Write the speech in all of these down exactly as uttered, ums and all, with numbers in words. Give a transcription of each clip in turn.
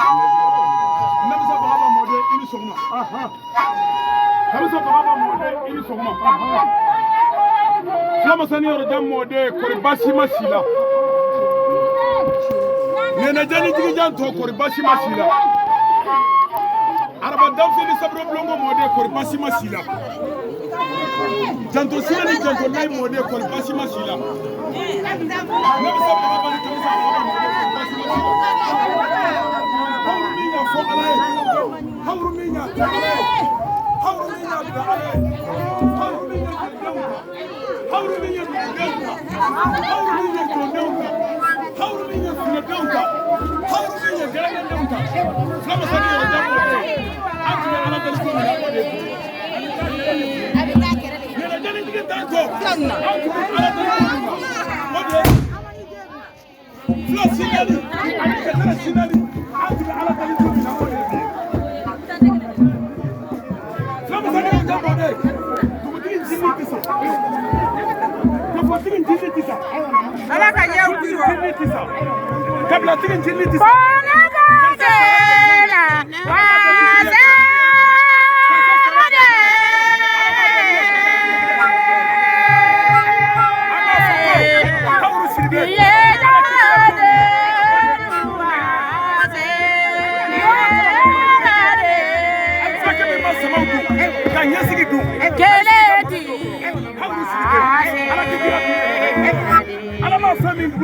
Nami sa bahaba mode ini songma. Aha. Nami sa bahaba mode ini songma. Aha. Selama sani ora jam mode kori basi masila. Nena jani jiki janto kori basi masila. Araba dam sini sabro blongo mode kori basi masila. Janto sila ni janto nai mode kori basi masila. Nami sa bahaba ni kami sa bahaba mode kori basi masila. Hauru minya fo alai. Hauru minya fo alai. Hauru minya fo alai. Hauru minya fo alai. Hauru minya dou deuka. Hauru minya dou deuka. Hauru minya fina deuka. Hauru minya gerana deuka. Selama sani ora jam mode. Aku na ala dari sini na mode. Nena jani jiki janto. Aku na ala dari sini na mode. Fla sinali, fla sinali, antu ala tali tu na mode. Fla masani ora jam mode. Tuku tiki jini tisa. Tuku tiki jini tisa. Ala ka yau tiro. Jini tisa. Kabla tiki jini tisa. Kona ka dela.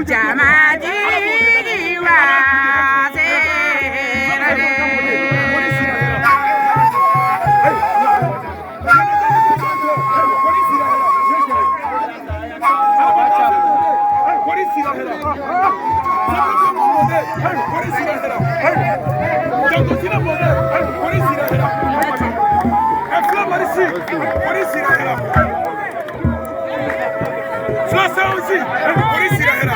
Jamadi wa se. Fla Saosi, kori sira hera.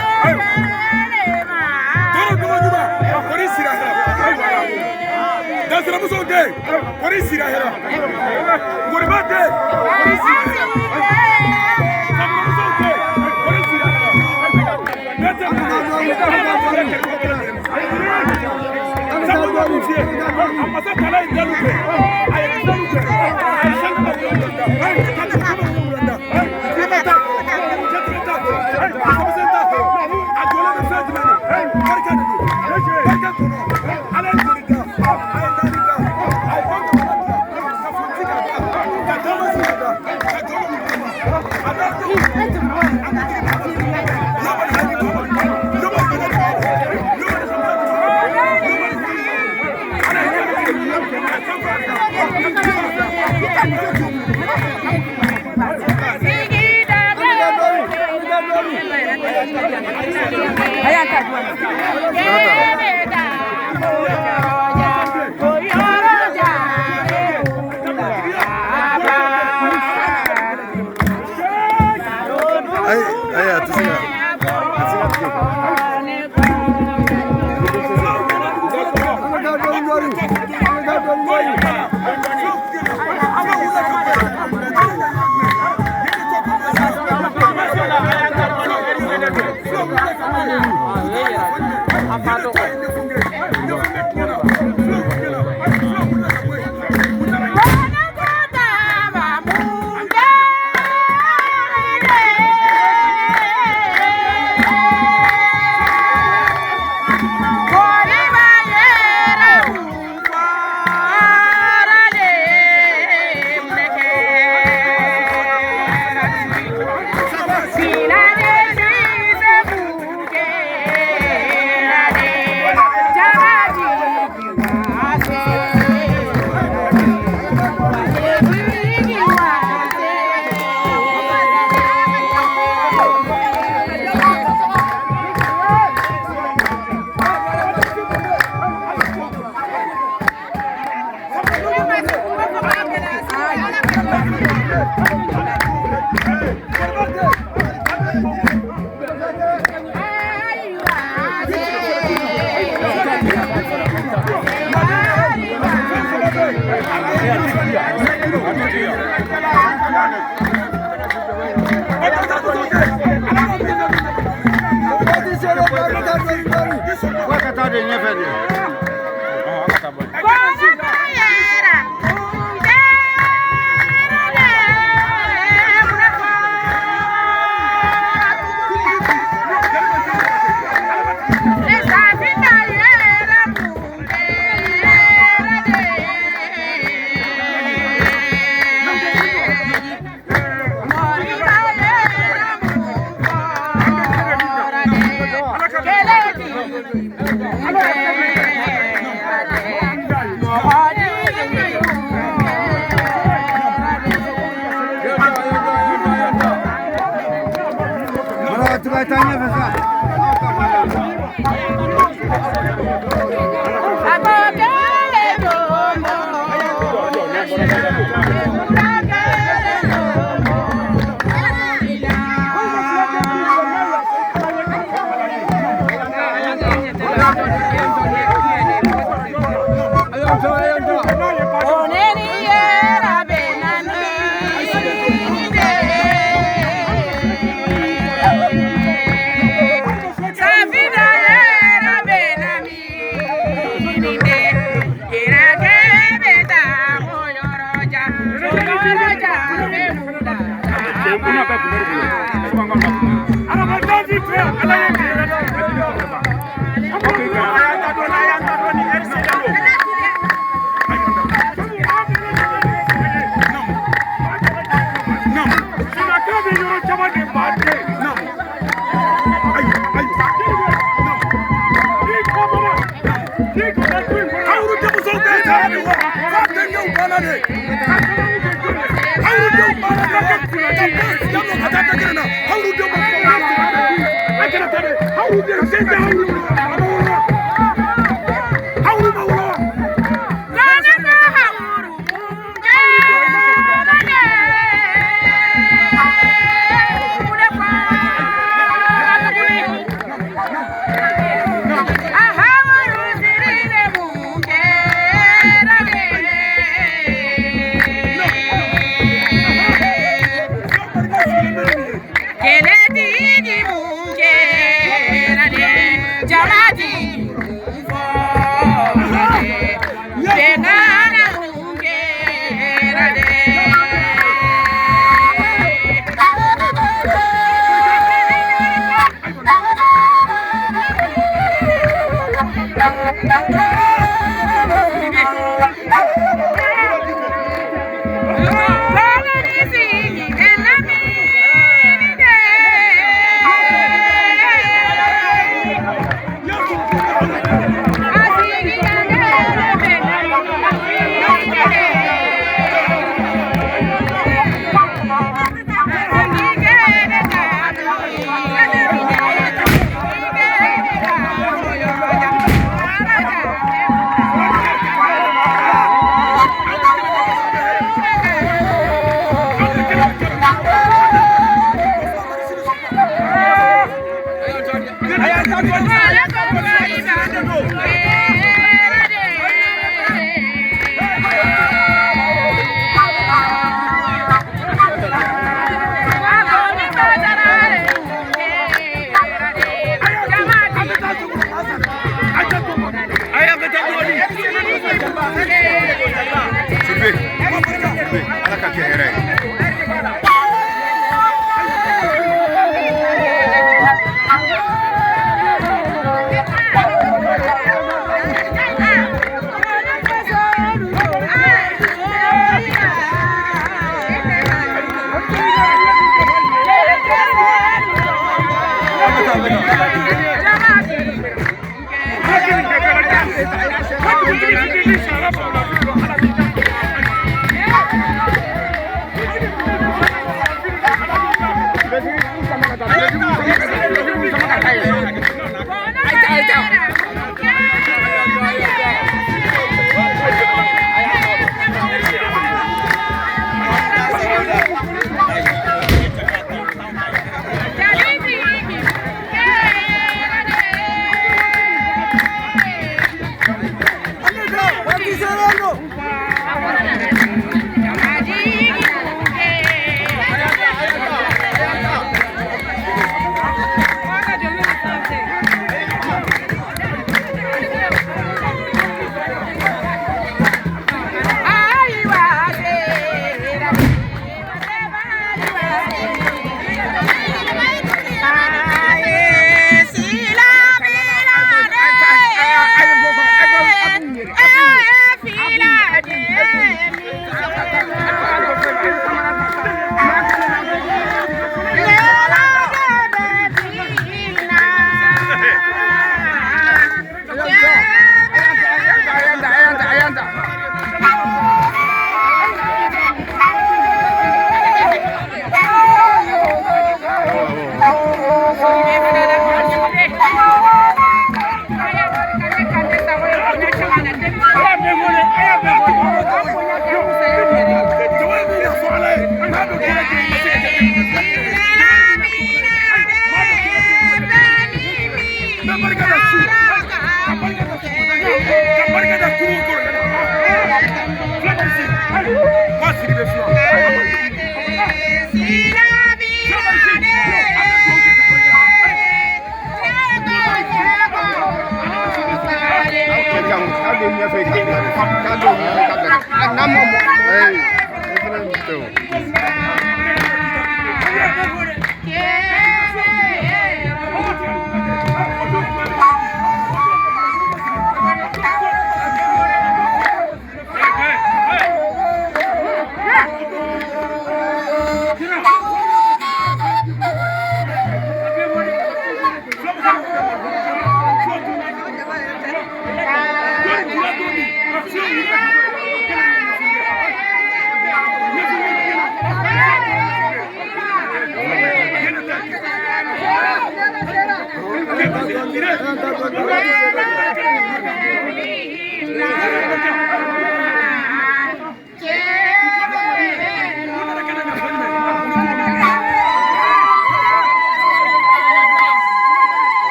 Toro dua juga, kori sira hera. Dasra muso de, kori sira hera. Kori bate, kori sira hera. Dasra muso de, kori sira hera.